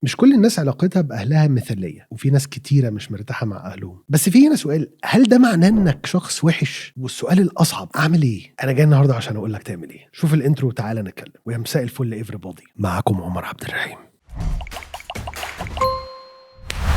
مش كل الناس علاقتها بأهلها مثالية، وفي ناس كتيرة مش مرتاحة مع أهلهم. بس في هنا سؤال: هل ده معناه إنك شخص وحش؟ والسؤال الأصعب: أعمل إيه؟ أنا جاي النهاردة عشان أقول لك تعمل إيه. شوف ال intro وتعالى نتكلم. ويا مساء الفل everybody، معاكم عمر عبد الرحيم.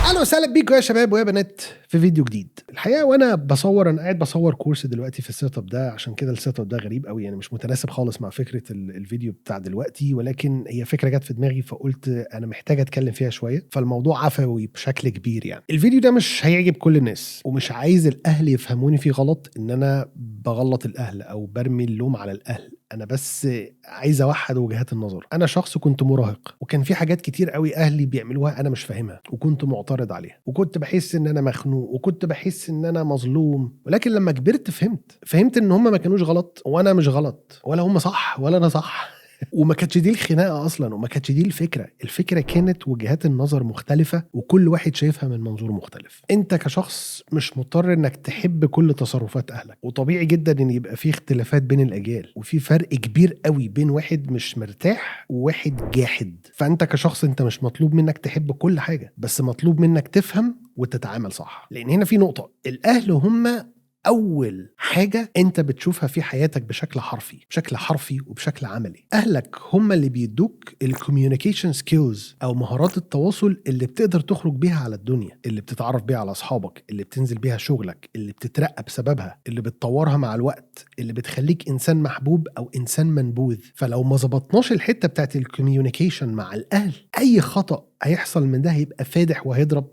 اهلا وسهلا بيكم يا شباب ويا بنات في فيديو جديد. الحقيقة وانا بصور، انا قاعد بصور course دلوقتي في ال setup ده، عشان كده ال setup ده غريب قوي، يعني مش متناسب خالص مع فكرة الفيديو بتاع دلوقتي، ولكن هي فكرة جت في دماغي فقلت انا محتاج اتكلم فيها شويه، فالموضوع عفوي بشكل كبير. يعني الفيديو ده مش هيعجب كل الناس، ومش عايز الاهل يفهموني فيه غلط ان انا بغلط الاهل او برمي اللوم على الاهل. انا بس عايز اوحد وجهات النظر. انا شخص كنت مراهق، وكان في حاجات كتير قوي اهلي بيعملوها انا مش فاهمها، وكنت معترض عليها، وكنت بحس ان انا مخنوق، وكنت بحس ان انا مظلوم. ولكن لما كبرت فهمت ان هم ما كانوش غلط وانا مش غلط، ولا هم صح ولا انا صح، وما كانتش دي الخناقة اصلا، وما كانتش دي الفكره. الفكرة كانت وجهات النظر مختلفه، وكل واحد شايفها من منظور مختلف. انت كشخص مش مضطر انك تحب كل تصرفات اهلك، وطبيعي جدا ان يبقى في اختلافات بين الاجيال، وفي فرق كبير قوي بين واحد مش مرتاح وواحد جاحد. فانت كشخص انت مش مطلوب منك تحب كل حاجه، بس مطلوب منك تفهم وتتعامل صح. لان هنا في نقطه: الاهل هم اول حاجة انت بتشوفها في حياتك بشكل حرفي، بشكل حرفي وبشكل عملي. اهلك هم اللي بيدوك ال communication skills او مهارات التواصل اللي بتقدر تخرج بيها على الدنيا، اللي بتتعرف بيها على اصحابك، اللي بتنزل بيها شغلك، اللي بتترقى بسببها، اللي بتطورها مع الوقت، اللي بتخليك انسان محبوب او انسان منبوذ. فلو ما ظبطناش الحتة بتاعت ال communication مع الاهل، اي خطا هيحصل من ده هيبقى فادح وهيضرب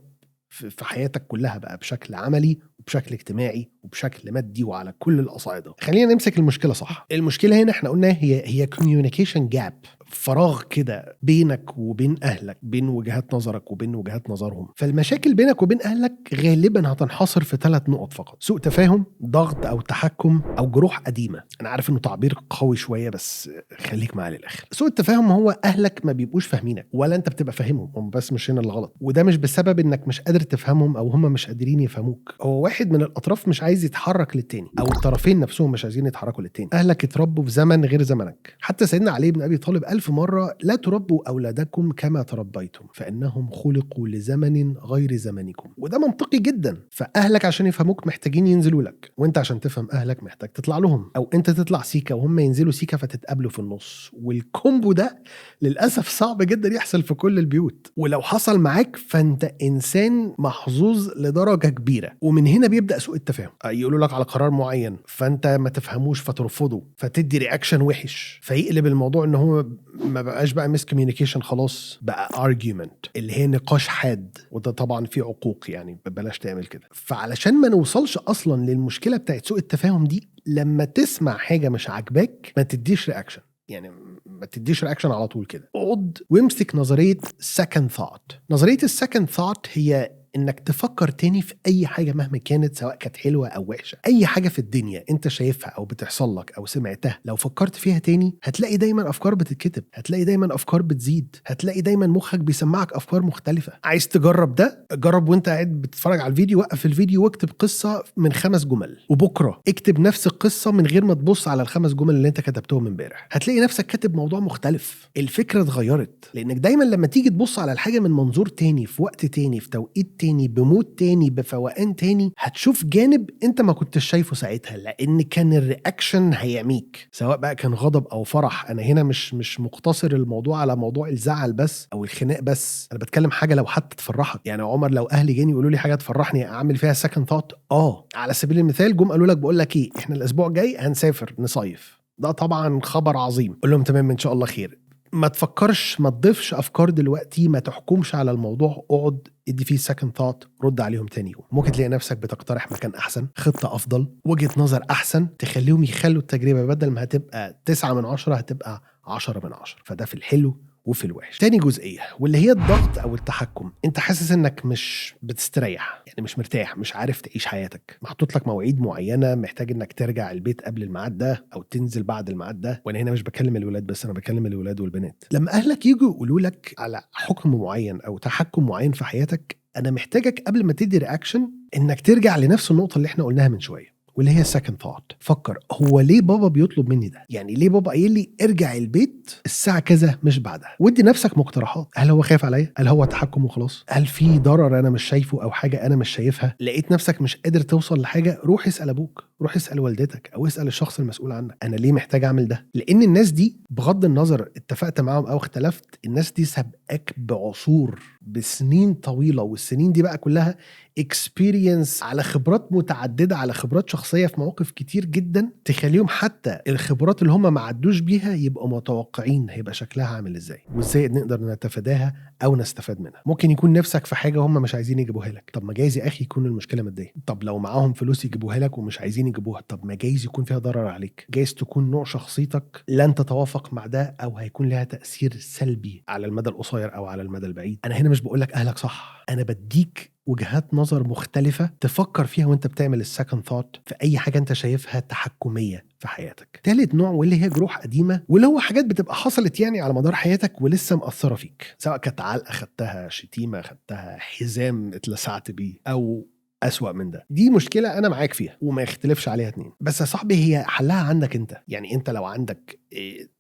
في حياتك كلها بقى، بشكل عملي وبشكل اجتماعي وبشكل مادي وعلى كل الاصعده. خلينا نمسك المشكلة صح. المشكلة هنا احنا قلنا هي communication gap، فراغ كده بينك وبين اهلك، بين وجهات نظرك وبين وجهات نظرهم. فالمشاكل بينك وبين اهلك غالبا هتنحصر في 3 نقط فقط: سوء تفاهم، ضغط او تحكم، او جروح قديمه. انا عارف انه تعبير قوي شويه، بس خليك معايا للاخر. سوء التفاهم هو اهلك ما بيبقوش فاهمينك ولا انت بتبقى فاهمهم، هم بس مش هنا الغلط. وده مش بسبب انك مش قادر تفهمهم او هم مش قادرين يفهموك، هو واحد من الاطراف مش عايز يتحرك للتاني، او الطرفين نفسهم مش عايزين يتحركوا للتاني. اهلك اتربوا في زمن غير زمنك. حتى سيدنا علي بن ابي طالب 1000 مرة: لا تربوا اولادكم كما تربيتم فانهم خلقوا لزمن غير زمنكم. وده منطقي جدا. فاهلك عشان يفهموك محتاجين ينزلوا لك، وانت عشان تفهم اهلك محتاج تطلع لهم، او انت تطلع سيكا وهم ينزلوا سيكا فتتقابلوا في النص. وال combo ده للاسف صعب جدا يحصل في كل البيوت، ولو حصل معاك فانت انسان محظوظ لدرجة كبيره. ومن هنا بيبدا سوء التفاهم. يقولوا لك على قرار معين فانت ما تفهموش فترفضه، فتدي reaction وحش، فيقلب الموضوع ان هو ما بقاش بقى miscommunication، خلاص بقى argument اللي هي نقاش حاد، وده طبعا فيه عقوق، يعني بلاش تعمل كده. فعلشان ما نوصلش اصلا للمشكلة بتاعت سوء التفاهم دي، لما تسمع حاجة مش عاجباك ما تديش reaction، يعني ما تديش reaction على طول كده. اقعد وامسك نظرية second thought. نظرية ال second thought هي انك تفكر تاني في اي حاجة مهما كانت، سواء كانت حلوة او وحشه. اي حاجة في الدنيا انت شايفها او بتحصل لك او سمعتها، لو فكرت فيها تاني هتلاقي دايما افكار بتتكتب، هتلاقي دايما افكار بتزيد، هتلاقي دايما مخك بيسمعك افكار مختلفه. عايز تجرب ده؟ جرب وانت قاعد بتتفرج على الفيديو، وقف الفيديو واكتب قصة من 5 جمل، وبكره اكتب نفس القصة من غير ما تبص على ال5 جمل اللي انت كتبتهم امبارح. هتلاقي نفسك كاتب موضوع مختلف، الفكرة اتغيرت. لانك دايما لما تيجي تبص على الحاجة من منظور تاني، في وقت تاني، في توقيت تاني، ب mood تاني، بفوقان تاني، هتشوف جانب انت ما كنتش شايفه ساعتها، لان كان ال reaction هيعميك، سواء بقى كان غضب او فرح. انا هنا مش مقتصر الموضوع على موضوع الزعل بس او الخناق بس، انا بتكلم حاجة لو حتى تفرحك. يعني عمر لو اهلي جاني يقولوا لي حاجة تفرحني اعمل فيها second thought؟ على سبيل المثال جم قالوا لك بقول لك ايه، احنا الاسبوع الجاي هنسافر نصيف، ده طبعا خبر عظيم، قول لهم تمام ان شاء الله خير. ما تفكرش، ما تضيفش افكار دلوقتي، ما تحكمش على الموضوع، اقعد ادي فيه second thought، رد عليهم تاني يوم. ممكن تلاقي نفسك بتقترح مكان احسن، خطه افضل، وجهه نظر احسن، تخليهم يخلوا التجربة بدل ما هتبقى 9 من 10 هتبقى 10 من 10. فده في الحلو وفي الوحش. تاني جزئية واللي هي الضغط أو التحكم. أنت حاسس إنك مش بتستريح، يعني مش مرتاح، مش عارف تعيش حياتك، محطوط لك مواعيد معينة، محتاج إنك ترجع البيت قبل الميعاد ده أو تنزل بعد الميعاد ده. وأنا هنا مش بكلم الولاد بس، أنا بكلم الولاد والبنات. لما أهلك يجوا يقولوا لك على حكم معين أو تحكم معين في حياتك، أنا محتاجك قبل ما تدي reaction إنك ترجع لنفس النقطة اللي إحنا قلناها من شوية. واللي هي second thought. فكر هو ليه بابا بيطلب مني ده؟ يعني ليه بابا قايل لي ارجع البيت الساعة كذا مش بعدها؟ ودي نفسك مقترحات. هل هو خايف عليا؟ هل هو تحكم وخلاص؟ هل في ضرر انا مش شايفه او حاجة انا مش شايفها؟ لقيت نفسك مش قادر توصل لحاجة، روح اسال ابوك، روح اسال والدتك، او اسال الشخص المسؤول عنك، انا ليه محتاج اعمل ده؟ لان الناس دي بغض النظر اتفقت معاهم او اختلفت، الناس دي سابقاك بعصور، بسنين طويلة، والسنين دي بقى كلها experience على خبرات متعددة، على خبرات شخصية في مواقف كتير جدا، تخليهم حتى الخبرات اللي هم ما عدوش بيها يبقوا متوقعين هيبقى شكلها عامل ازاي، وازاي نقدر نتفاداها او نستفاد منها. ممكن يكون نفسك في حاجة هم مش عايزين يجيبوها لك، طب ما جايز يا اخي يكون المشكلة مادية. طب لو معاهم فلوس يجيبوها لك ومش عايزين يجيبوها، طب ما جايز يكون فيها ضرر عليك، جايز تكون نوع شخصيتك لن تتوافق مع ده، او هيكون لها تاثير سلبي على المدى القصير او على المدى البعيد. انا هنا مش بقول لك اهلك صح، انا بديك وجهات نظر مختلفة تفكر فيها وانت بتعمل ال second thought في أي حاجة انت شايفها تحكمية في حياتك. تالت نوع واللي هي جروح قديمة، واللي هو حاجات بتبقى حصلت يعني على مدار حياتك ولسه مأثرة فيك، سواء كانت علقة خدتها، شتيمة خدتها، حزام اتلسعت بيه، أو أسوأ من ده. دي مشكلة أنا معاك فيها وما يختلفش عليها اتنين، بس يا صاحبي هي حلها عندك أنت. يعني أنت لو عندك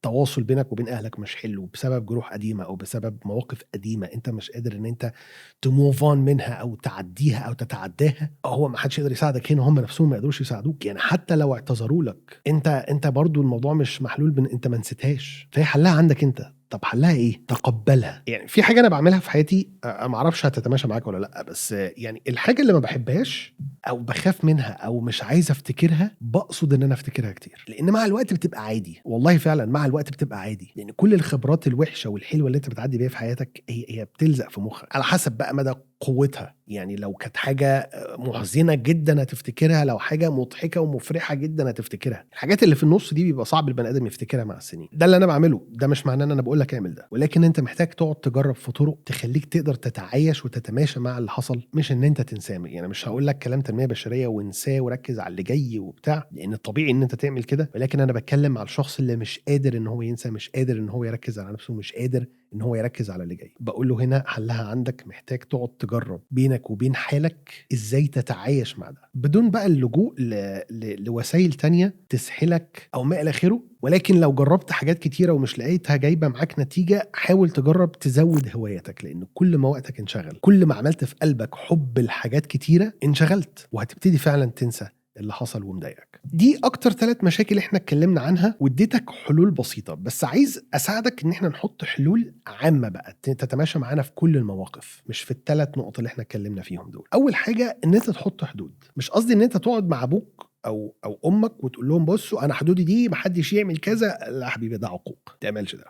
تواصل بينك وبين أهلك مش حلو بسبب جروح قديمة أو بسبب مواقف قديمة أنت مش قادر إن أنت ت move on منها أو تعديها أو تتعداها، هو ما حدش يقدر يساعدك هنا، هم نفسهم ما يقدروش يساعدوك. يعني حتى لو اعتذروا لك أنت برضو الموضوع مش محلول، أنت ما نسيتهاش، فهي حلها عندك أنت. طب حلها ايه؟ تقبلها. يعني في حاجة انا بعملها في حياتي، ما اعرفش هتتماشى معاك ولا لا، بس يعني الحاجة اللي ما بحبهاش او بخاف منها او مش عايز افتكرها، بقصد ان انا افتكرها كتير، لان مع الوقت بتبقى عادي. والله فعلا مع الوقت بتبقى عادي، لان كل الخبرات الوحشة والحلوه اللي انت بتعدي بيها في حياتك هي بتلزق في مخك على حسب بقى مدى قوتها. يعني لو كانت حاجة محزنه جدا هتفتكرها، لو حاجة مضحكة ومفرحه جدا هتفتكرها. الحاجات اللي في النص دي بيبقى صعب البني ادم يفتكرها مع السنين. ده اللي انا بعمله، ده مش معناه ان انا بقول لك اعمل ده، ولكن انت محتاج تقعد تجرب في طرق تخليك تقدر تتعايش وتتماشى مع اللي حصل، مش ان انت تنساه. يعني مش هقول لك كلام تنمية بشرية وانساه وركز على اللي جاي وبتاع، لان الطبيعي ان انت تعمل كده، ولكن انا بتكلم على الشخص اللي مش قادر ان هو ينسى، مش قادر ان هو يركز على نفسه، مش قادر ان هو يركز على اللي جاي. بقول له هنا حلها عندك، محتاج تقعد تجرب بينك وبين حالك ازاي تتعايش مع ده، بدون بقى اللجوء لوسائل تانية تسحلك او ما الى اخره. ولكن لو جربت حاجات كتيرة ومش لقيتها جايبة معاك نتيجة، حاول تجرب تزود هواياتك، لان كل ما وقتك انشغل، كل ما عملت في قلبك حب لحاجات كتيرة انشغلت، وهتبتدي فعلا تنسى اللي حصل ومضايقك. دي اكتر 3 مشاكل احنا اتكلمنا عنها واديتك حلول بسيطة، بس عايز اساعدك ان احنا نحط حلول عامة بقى تتماشى معانا في كل المواقف، مش في ال3 نقط اللي احنا اتكلمنا فيهم دول. اول حاجة ان انت تحط حدود. مش قصدي ان انت تقعد مع ابوك او امك وتقول لهم بصوا انا حدودي دي محدش يعمل كذا، لا حبيبي ده عقوق، ما تعملش ده.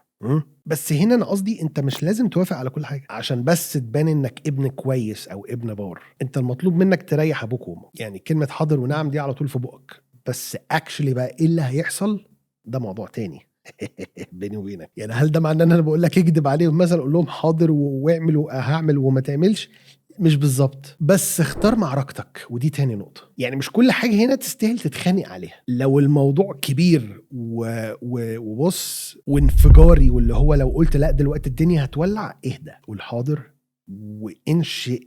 بس هنا انا قصدي انت مش لازم توافق على كل حاجة عشان بس تبان انك ابن كويس او ابن بار. انت المطلوب منك تريح ابوك وامك، يعني كلمة حاضر ونعم دي على طول في بقك، بس actually بقى ايه اللي هيحصل ده موضوع تاني بيني وبينك. يعني هل ده معناه ان انا بقول لك اكذب عليهم مثلا، اقول لهم حاضر واعمل وهعمل وما تعملش؟ مش بالظبط، بس اختار معركتك، ودي تاني نقطة. يعني مش كل حاجة هنا تستاهل تتخانق عليها. لو الموضوع كبير وبص وانفجاري، واللي هو لو قلت لا دلوقتي الدنيا هتولع، اهدى قول حاضر وانشئ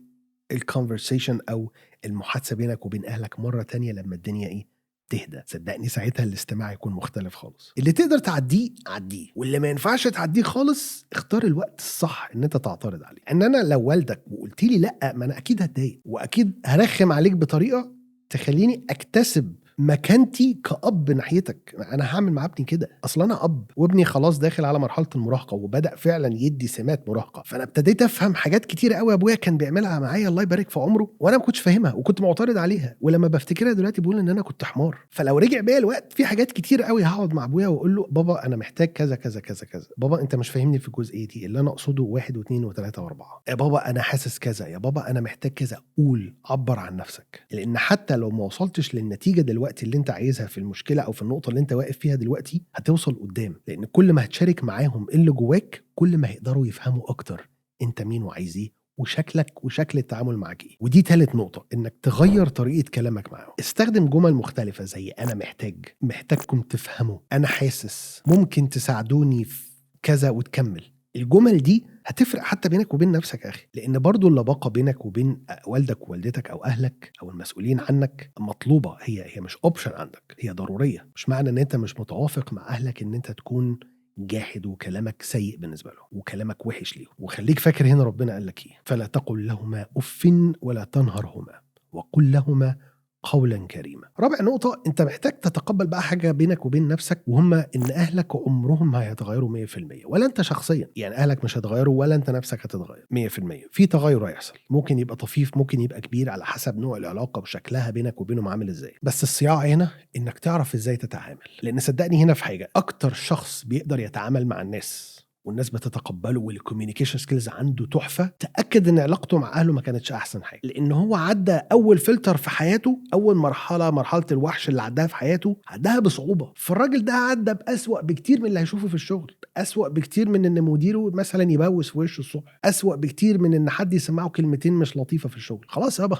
ال conversation او المحادثة بينك وبين اهلك مرة تانية لما الدنيا ايه تهدى. صدقني ساعتها الاستماع يكون مختلف خالص. اللي تقدر تعديه عديه، واللي ما ينفعش تعديه خالص اختار الوقت الصح ان انت تعترض عليه. ان انا لو والدك وقلت لي لا، ما انا اكيد هتضايق واكيد هرخم عليك بطريقة تخليني اكتسب مكانتي كأب ناحيتك. انا هعمل مع ابني كده، اصل انا اب وابني خلاص داخل على مرحلة المراهقة وبدا فعلا يدي سمات مراهقة، فانا ابتديت افهم حاجات كتير قوي ابويا كان بيعملها معايا الله يبارك في عمره وانا ما كنتش فاهمها وكنت معترض عليها، ولما بفتكرها دلوقتي بقول ان انا كنت حمار. فلو رجع بيا الوقت في حاجات كتير قوي هقعد مع ابويا واقول له بابا انا محتاج كذا كذا كذا كذا، بابا انت مش فاهمني في الجزئية دي، اللي انا اقصده 1 و2 و3 و4، يا بابا انا حاسس كذا، يا بابا انا محتاج كذا. قول، عبر عن نفسك، لان حتى لو ما وصلتش للنتيجة دلوقتي اللي انت عايزها في المشكلة او في النقطة اللي انت واقف فيها دلوقتي، هتوصل قدام، لان كل ما هتشارك معاهم اللي جواك كل ما هيقدروا يفهموا اكتر انت مين وعايز ايه وشكلك وشكل التعامل معاك ايه. ودي ثالث نقطة، انك تغير طريقه كلامك معاهم. استخدم جمل مختلفة زي انا محتاج، محتاجكم تفهموا، انا حاسس، ممكن تساعدوني في كذا، وتكمل. الجمل دي هتفرق حتى بينك وبين نفسك يا اخي، لان برضو اللباقه بينك وبين والدك ووالدتك او اهلك او المسؤولين عنك مطلوبه، هي مش option عندك، هي ضروريه. مش معنى ان انت مش متوافق مع اهلك ان انت تكون جاحد وكلامك سيء بالنسبة لهم وكلامك وحش ليهم. وخليك فاكر هنا ربنا قال لك ايه: فلا تقل لهما اف ولا تنهرهما وقل لهما قولا كريما. رابع نقطة، انت محتاج تتقبل بقى حاجة بينك وبين نفسك، وهما ان اهلك عمرهم ما هيتغيروا 100%، ولا انت شخصيا، يعني اهلك مش هيتغيروا ولا انت نفسك هتتغير 100%. في تغير هيحصل، ممكن يبقى طفيف، ممكن يبقى كبير، على حسب نوع العلاقة وشكلها بينك وبينهم عامل ازاي. بس الصياعة هنا انك تعرف ازاي تتعامل، لان صدقني هنا في حاجة، اكتر شخص بيقدر يتعامل مع الناس والناس بتتقبله وال communication skills عنده تحفه، تاكد ان علاقته مع اهله ما كانتش احسن حاجه، لان هو عدى اول فلتر في حياته، اول مرحله، مرحلة الوحش اللي عداها في حياته، عداها بصعوبه. فالراجل ده عدى باسوأ بكتير من اللي هيشوفه في الشغل، اسوأ بكتير من ان مديره مثلا يبوس في وشه الصبح، اسوأ بكتير من ان حد يسمعه كلمتين مش لطيفة في الشغل. خلاص يابا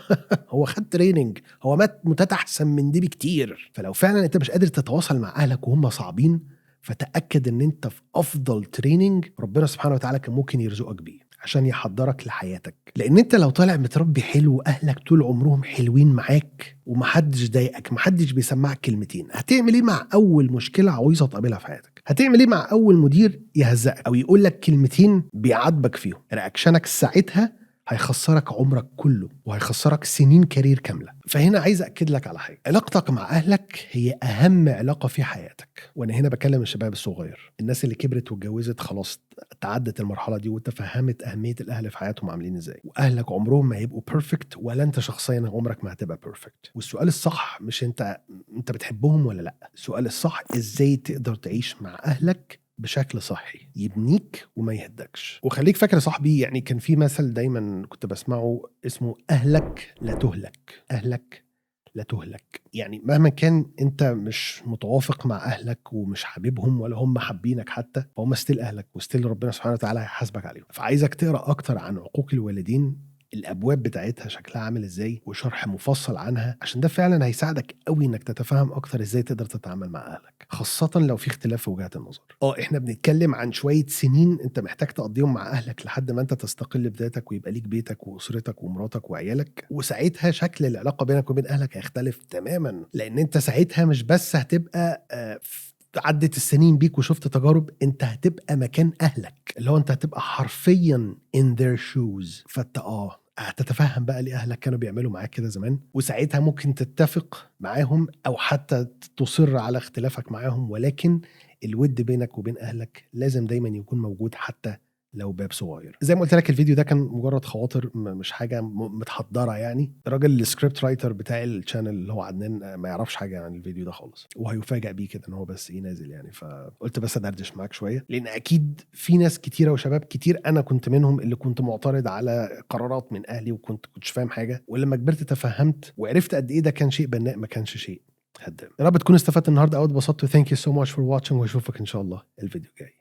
هو خد training، هو مات موتات احسن من دي بكتير. فلو فعلا انت مش قادر تتواصل مع اهلك وهم صعبين، فتأكد ان انت في افضل training ربنا سبحانه وتعالى كان ممكن يرزقك بيه عشان يحضرك لحياتك. لان انت لو طالع متربي حلو واهلك طول عمرهم حلوين معاك ومحدش ضايقك، محدش بيسمعك كلمتين، هتعمل ايه مع اول مشكلة عويصة تقابلها في حياتك؟ هتعمل ايه مع اول مدير يهزقك او يقول لك كلمتين بيعاتبك فيهم؟ reaction ك ساعتها هيخسرك عمرك كله وهيخسرك سنين career كامله. فهنا عايز اكد لك على حاجه، علاقتك مع اهلك هي اهم علاقة في حياتك. وانا هنا بكلم الشباب الصغير، الناس اللي كبرت واتجوزت خلاص تعدت المرحلة دي وتفهمت اهمية الاهل في حياتهم عاملين ازاي. واهلك عمرهم ما هيبقوا perfect، ولا انت شخصيا عمرك ما هتبقى perfect. والسؤال الصح مش انت بتحبهم ولا لا، السؤال الصح ازاي تقدر تعيش مع اهلك بشكل صحي يبنيك وما يهدكش. وخليك فاكر يا صاحبي، يعني كان في مثل دايما كنت بسمعه اسمه اهلك لا تهلك، اهلك لا تهلك. يعني مهما كان انت مش متوافق مع اهلك ومش حاببهم ولا هم حابينك حتى، فهم still اهلك و still ربنا سبحانه وتعالى هيحاسبك عليهم. فعايزك تقرا اكتر عن عقوق الوالدين، الابواب بتاعتها شكلها عامل ازاي، وشرح مفصل عنها، عشان ده فعلا هيساعدك قوي انك تتفهم اكتر ازاي تقدر تتعامل مع اهلك، خاصة لو في اختلاف في وجهات النظر. احنا بنتكلم عن شوية سنين انت محتاج تقضيهم مع اهلك لحد ما انت تستقل بذاتك ويبقى ليك بيتك واسرتك ومراتك وعيالك، وساعتها شكل العلاقة بينك وبين اهلك هيختلف تماما، لان انت ساعتها مش بس هتبقى عدت السنين بيك وشفت تجارب، انت هتبقى مكان اهلك، اللي هو انت هتبقى حرفيا in their shoes. فانت هتتفهم بقى ليه اهلك كانوا بيعملوا معاك كده زمان، وساعتها ممكن تتفق معاهم او حتى تصر على اختلافك معاهم، ولكن الود بينك وبين اهلك لازم دايما يكون موجود حتى لو باب صغير. زي ما قلت لك الفيديو ده كان مجرد خواطر، مش حاجة متحضره يعني. الراجل ال script writer بتاع ال channel اللي هو عدنان ما يعرفش حاجة عن الفيديو ده خالص، وهيفاجئ بيه كده ان هو بس ايه نازل يعني. فقلت بس ادردش معاك شوية، لان اكيد في ناس كتيرة وشباب كتير انا كنت منهم اللي كنت معترض على قرارات من اهلي وكنت كنتش فاهم حاجة، ولما كبرت تفهمت وعرفت قد ايه ده كان شيء بناء ما كانش شيء هدام. يا رب تكونوا استفدت النهارده او اتبسطتوا. thank you so much for watching، واشوفك ان شاء الله الفيديو الجاي.